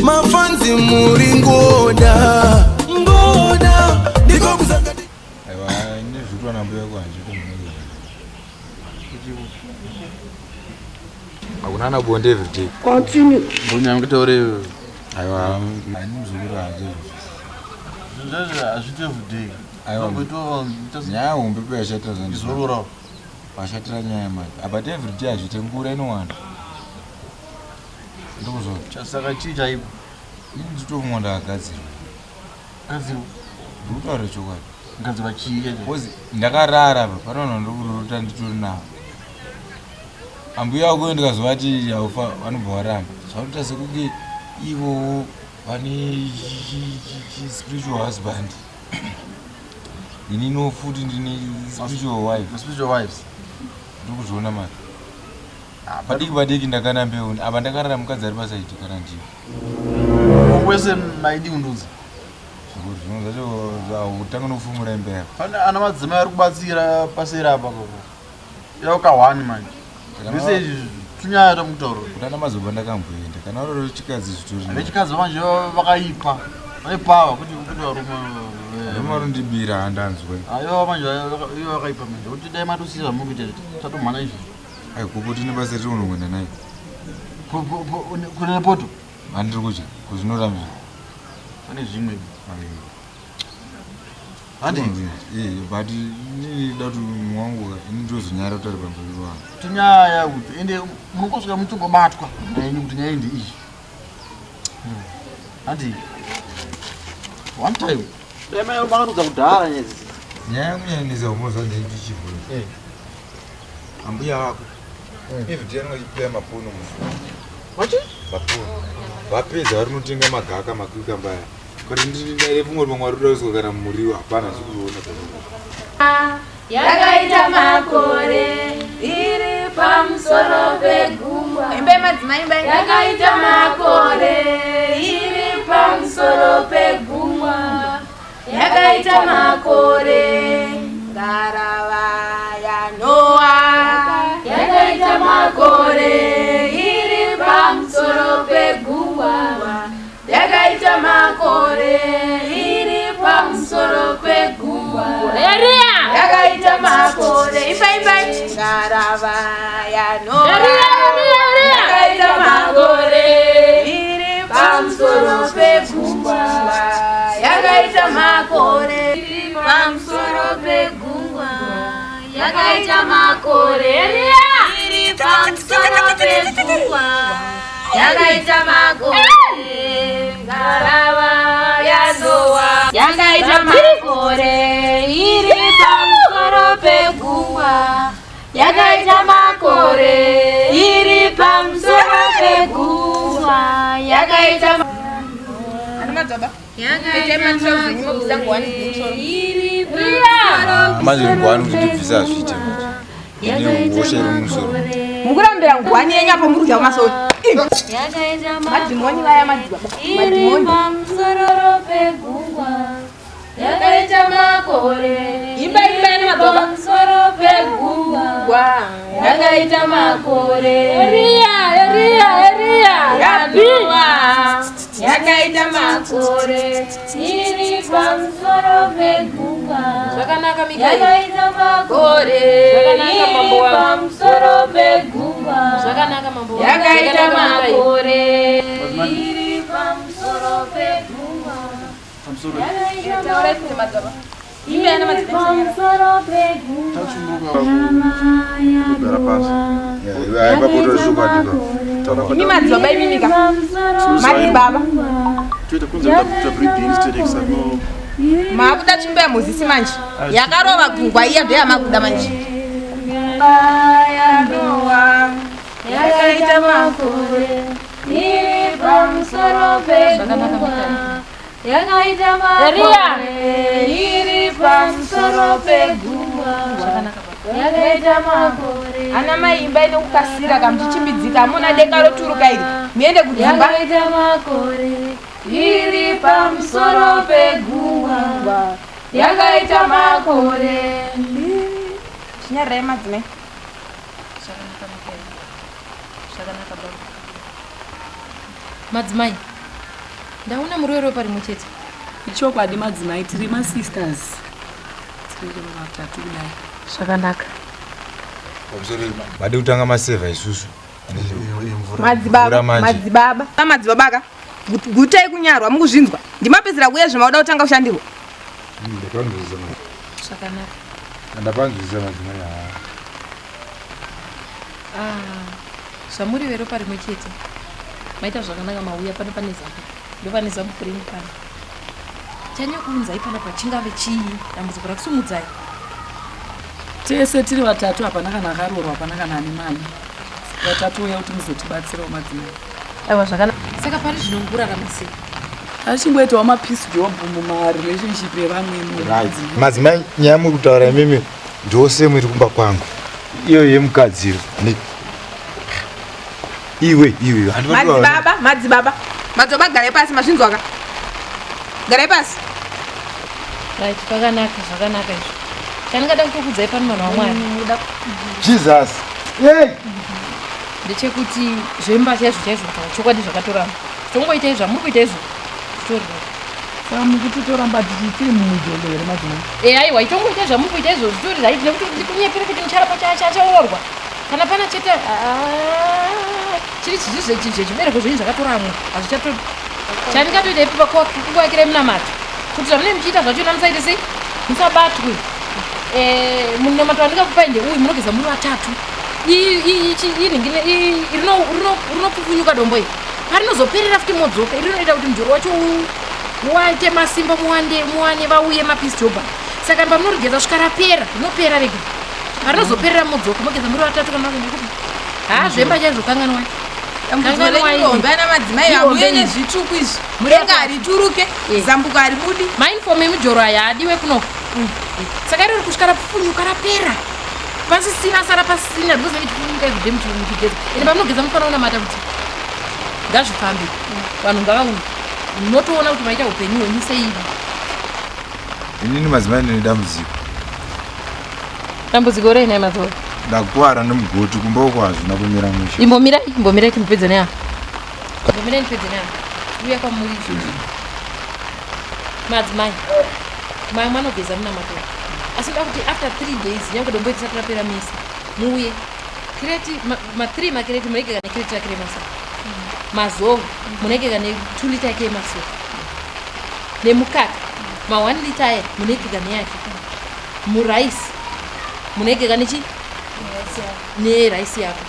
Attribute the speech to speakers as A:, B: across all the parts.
A: Mafanzi muri ngoda ngoda ndiko kusangati.
B: Aiwa nezvitwa nambuya kwanje kumhuri. Hakuna ana bonde every day.
C: Continue.
D: Mbunya ngitaure.
B: Aiwa ani mzukuru haje.
D: Zvinhu hazviite every day.
B: Aiwa. Nyaya hombe payashatira zvanzi.
D: Izorora.
B: Pashatira nyaya manje. Apa every day hazviite ngura inowanda. Ndikuzona.
D: Saka chii chaipo?
B: Ini nditofunga ndakagadzirwa.
D: Gadzirwa.
B: Ndikutaura chokwadi.
D: Gadzirwa chii chacho?
B: Because ndakarara apa panoona ndokurota nditori navo. Ambuya wako ndikazovati haufa vanobva varamba. Zvavanoita sekunge ivo vane spiritual husband. Ininiwo futi ndine spiritual wife.
D: Spiritual wives.
B: Ndikuzviona manje. Padiki padiki ndakana mbeu apa ndakarara mukadzi ari pasaidi kana ndiyo.
D: Wese maidi kundudza.
B: Zvinhu zvacho utanga nokufumura imba yako.
D: Pane ana madzimai ari kubatsira paseri apa koko. Yauka one manje. Zvese izvi tunyaya tamutauro.
B: Kuna mazoba ndakamboenda kana uri chikadzi zvitori.
D: Vechikadzi manje vakaipa. Vane power kuti kuti varume.
B: Varume varondibira handanzwe.
D: Ayo manje iyo vakaipa manje. Kuti dai matosiya zvamuri kuita tatomhanya izvi.
B: Ai kupo tine basa riri unoenda naye.
D: Kune poto.
B: Handiri kudya kuzvinorambira.
D: Pane zvimwe. Handi.
B: Eh, but ini da kuti mwangu ini ndozonyara kutaura pamberi pangu.
D: Tunyaya kuti ende munongosvika muchingobatwa naini kuti nyaya ndi iyi. Handi. One time. Dai mai makarudza kudhara nyaya idzi.
B: Nyaya yangu yanetsa umoza ndeichivhura.
D: Eh.
B: Ambuya vako. Every day anenge achiplaya mapono mufoni.
D: Wachi?
B: Mapono. Vapedza vari kunotenga magaka makwikamba aya. Kuti ndaifunga kuti mamwe ari kuda kuiswa kana muriwo hapana zvikuona.
E: Yakaita makore iri pamusoro pegungwa.
F: Imbai madzimai imbai.
E: Yakaita makore iri pamusoro pegungwa. Yakaita makore
F: ngarava yaNoa.
E: Yakaita makore iri pamusoro pegungwa. Yakaita makore iri pamusoro pegungwa.
F: Yakaita makore imbai imbai ngarava yaNoa.
E: Yakaita makore
F: iri
E: pamusoro pegungwa.
F: Yakaita makore
E: iri pamusoro pegungwa. Yakaita makore iri pamusoro pegungwa. Yakaita makore
F: ngarava yaNoa.
E: Yakaita makore iri pamusoro pegungwa. Yakaita makore iri pamusoro pegungwa. Yakaita
F: Ana madzibaba. Iri
B: Manje ngwani kuti ndibvise hazviite manje. Ine hosha iri mumusoro.
F: Mukurambira ngwani yenyu apo muri kudya kumasoro. Madhimoni vaya madzibaba.
E: iri
F: Madhimoni.
E: pamusoro pegungwa. Yakaita makore
F: Imba imba yana madzibaba.
E: pamusoro pegungwa. Yakaita makore
F: Eria, Eria, Eria.
E: Yanoa.
F: Yakaita makore.
E: Iri pamusoro pegungwa.
F: Zvakanaka Mikaeli.
E: Yakaita makore
F: Zvakanaka, mambo
E: iri
F: wangu.
E: pamusoro pegungwa.
F: Zvakanaka mambo wangu.
E: Yakaita
F: Zvakanaka, Mikaeli.
E: makore iri pamusoro pegungwa.
D: Pamusoro.
F: Taurai kuti madzibaba. Imba yana madzibaba.
E: Pamusoro pegungwa.
D: Kugara pasi.
B: Ipapo chokwadi ka.
F: Imi madzibaba imimi ka. Madzibaba.
D: Toita kunze kuita breathe in straight except no.
F: Maakuda tsvimbo yamozisi manje. Yakarova gungwa iya ndoyamakuda manje.
E: Yanoa. Yakaita makore iri pamusoro pegungwa. Yakaita makore iri pamusoro pegungwa. Yakaita makore.
F: Ana mai imbai nekukasira kamuchichimbidzika amuna denga roturuka iri. Muende kudzimba.
E: Yakaita makore iri pamusoro pegungwa. Yakaita makore.
F: Chinyararai madzimai.
G: Zvakanaka Madzimai.
C: Ndaona muri weropa rimwe chete.
G: Ichokwadi madzimai tiri masisters. Tiri vatatu kudai.
C: Zvakanaka.
B: Vade kutanga masevha isusu.
F: Madzibaba, madzibaba, madzibaba ka. Gutai kunyarwa mukuzvinzwa. Ndimapedzera kuuya zvamauda kutanga kushandirwa.
B: Ndapanzwisisa madzimai.
C: Zvakanaka.
B: Ndapanzwisisa madzimai.
C: Ah, zvamuri veropa rimwe chete. Maita zvakanaka mauya pano pane zambuko. Ndopane zambuko renyu pano. Chanyakuunzai panapa chingave chii? Dambudziko rakusumudzai.
G: Tese tiri vatatu hapana kana akaroorwa hapana kana ane mwana. Vatatu uya kuti muzotibatsirawo madzimai.
C: Aiwa zvakanaka. Saka pari zvino mukurarama sei?
G: Achingoitawo mapeace job mumarelationship evamwe.
B: Right. Madzimai nyaya muri kutaura imimi ndose muri kumba kwangu. Iyo yemukadzi iwe iwe
F: madzibaba madzibaba madzibaba garai pasi mazvinzwaka garai pasi
C: right pakanaka zvakanaka izvo chandingada kutokudzai pano vanhu vamwari
B: jesus hey!
C: ndechekuti zvemba chaizvo chaizvo kutaura chokwadi zvakatoramba tongoita izvo zvamuri kuita izvo zvitori
G: saka mukuti toramba tiri mumujolo here madzimai
C: e aiwa itongoita zvamuri kuita izvo zvitori right nekuti ndikunyepere kuti mucharamba chaorwa kana pana chete ah, chiri zvechibereko zvenyu zvakatoramwa hazvichato chandingatoita ipi pakuvakirai munamato kuti zvamunenge muchiita zvachona musaite sei musabatwe eh, munamato wandingakupai ndeuyu munogeza muri vatatu rinopfupfunyuka dombo iri parinozoperera futi modzoka iri rinoita kuti mujoro wacho waite masimba muwande muwane vauye mapeace joba saka pamunorigeza svika rapera rinopera rega parinozoperera modzoka mogeza muri vatatu kana makuenda kupi haa zvemba chaizvo kanganwai
F: Kanganwai ana madzimai amuye nezvitsvuku izvi murenga harituruke eh. zambuko haribudi
C: mainform emujoro aya adiwe kunoko mm. saka irori kusvika rapfunyuka rapera pasisina sara pasisina because nenge chifunyuka everyday muchigeza ende pamunogeza munofanira kunamata kuti ngazvifambe vanhu ngavauye munotoona kuti maita upenyu hwenyu sei
B: inini madzimai ndine dambudziko
C: dambudziko rei nhai madzoro
B: ndakuwara nemugoti kumba uko hazvina kumira mushe
C: imbomirai imbomirai timbopedza neapa imbomirai ndipedze neapa uya kwamuri izvozvi madzimai mai mwanogeza munamato asi ndoda kuti after three days nyange dombo risati rapera mese muuye kireti ma-three makireti munenge kane kireti rake remasa mazowe munenge kane two lita yake yemasowe nemukaka ma-one lita aya munenge kane yake muraisi munenge kane chi neraisi yako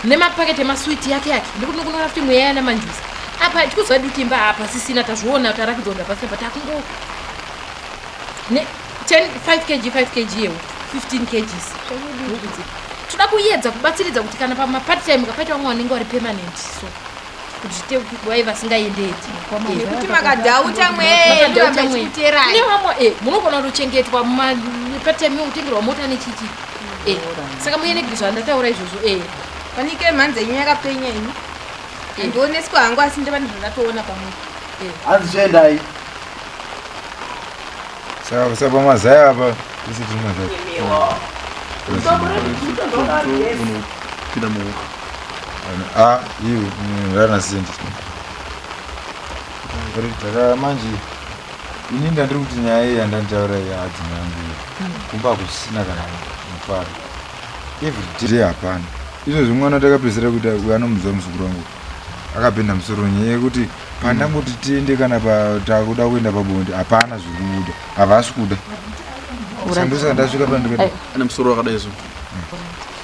C: nemapaketi emaswiti yake yake ndikuti nokunoona futi mweya yana manjuzi apa tikuziva dutimba apa sisina tazviona tarakidzwa kuti hapasina but akungo ne 10 5 kg 5 kg yewo 15 kgs toda kuyedza kubatsiridza kuti kana pamapart time kapaita vamwe vanenge vari permanent so kuti zvite vai vasingaendeti
F: nekuti makadhauta mweevamwe
C: eh, munogona kutochengetwa mumapart time yokutengerwa mota nechichi eh, saka muyenegiri zvandataura izvozvo eh.
F: Panike mhanza yenyu yakapenya imi Handioneswa hangu asi ndevane zvandatoona pamwe.
D: Hanzi chiendai.
B: Saka saka pamazai apa tese tiri mazai.
D: Unopinda muhuka.
B: Ah, iwe rana sendi. Saka manje ini ndandiri kuti nyaya iyi yandanditaura iyi adzimai angu iyi kumba kusina kana mufaro. Every day hapana. Izvozvi mwana takapedzisira kuita uyo anomuziva muzukuru wangu akapinda musoro nyaya yekuti pandangoti tiende kana takuda kuenda pabonde hapana zviri kubuda havasi kuda sandosaka ndasvika pandikati
D: ane musoro wakadai so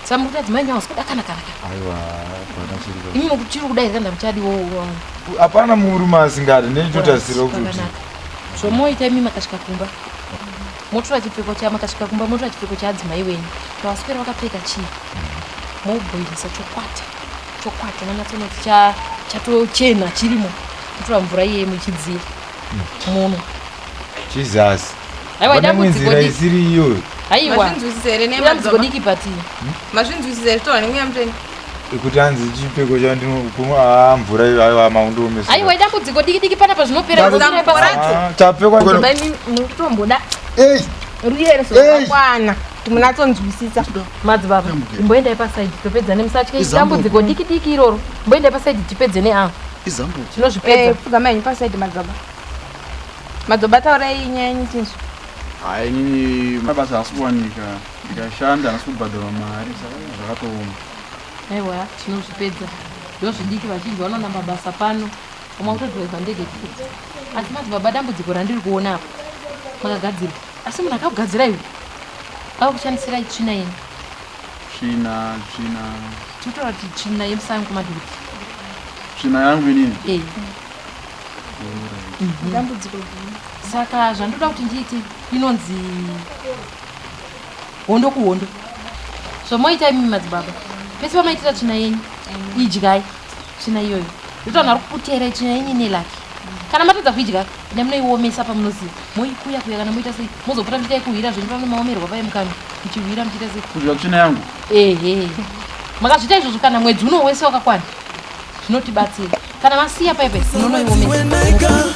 C: samukuti adzimai nyaya kuda kana kana kana
B: aiwa hapana chiri
C: imi mukuti chiri kuda here kana muchadiwo
B: hapana murume asingadi nechitotarisira kuti
C: zvomoita imi makasvika kumba motora chipfeko cha makasvika kumba motora chipfeko chaadzimai wenyu pavaswera vakapfeka chii mobhoilisa chokwata chokwata manyatsonoti chatochena chirimo motora mvura iyeye muchidziya muno
B: jesus
C: aiwa dambudziko
B: isiri iyoyo
C: aiwa
F: mazvinzwisisa here
C: dambudziko diki but
F: mazvinzwisisa here torwa nemweya mutsvene
B: kuti hanzi chipfeko chandinokumwa haa mvura iyo aiwa maundiomesa
C: aiwa idambudziko diki diki panapa zvinopera
B: chapfekwa
F: mutomboda ruyereso rwakwana kuti munatsonzwisisa
C: madzibaba imboendai pasaidi topedza nemusatye dambudziko diki diki iroro mboendai pasaidi tipedze neava.
D: Izambuko.
C: Tinozvipedza.
F: Eh, pfugama henyu pasaidi madzibaba. Madzibaba taurai nyaya yenyu tinzwe.
D: Hayi inini mabasa haasi kuwanika. Ndikashanda handisi kubhadharwa mari saka zvakatooma.
C: Aiwa tinozvipedza. Ndozvidiki vazhinji vanoona mabasa pano. Vamwe kutodhiraivha ndege chete. Asi madzibaba dambudziko randiri kuona apa makagadzirwa. Asi munhu akakugadzirai uyu akakushandisirai tsvina yenyu.
D: Tsvina, tsvina.
C: Tinotaura kuti tsvina yemusango madhoti.
D: Tsvina yangu inini?
C: Eh.
F: Dambudziko guru.
C: Saka zvandoda kuti ndiite inonzi hondo kuhondo. Zvamoita imi madzibaba. Pese pamaitira tsvina yenyu idyai tsvina iyoyo. Ndotaura vari kuputerai tsvina yenyu ine laki. Kana matadza kuidya enda munoiomesa pamunoziva moikuya kuya kana moita sei mozopota muchiita yekuhwira zvenyu pamwe maomerwa paye mukanwa muchihwira muchiita sei.
D: Kudya tsvina yangu?
C: Ehe. Makazviita izvozvo kana mwedzi uno wese wakakwana zvinotibatsira. Kana masiya paye paye munonoiomesa.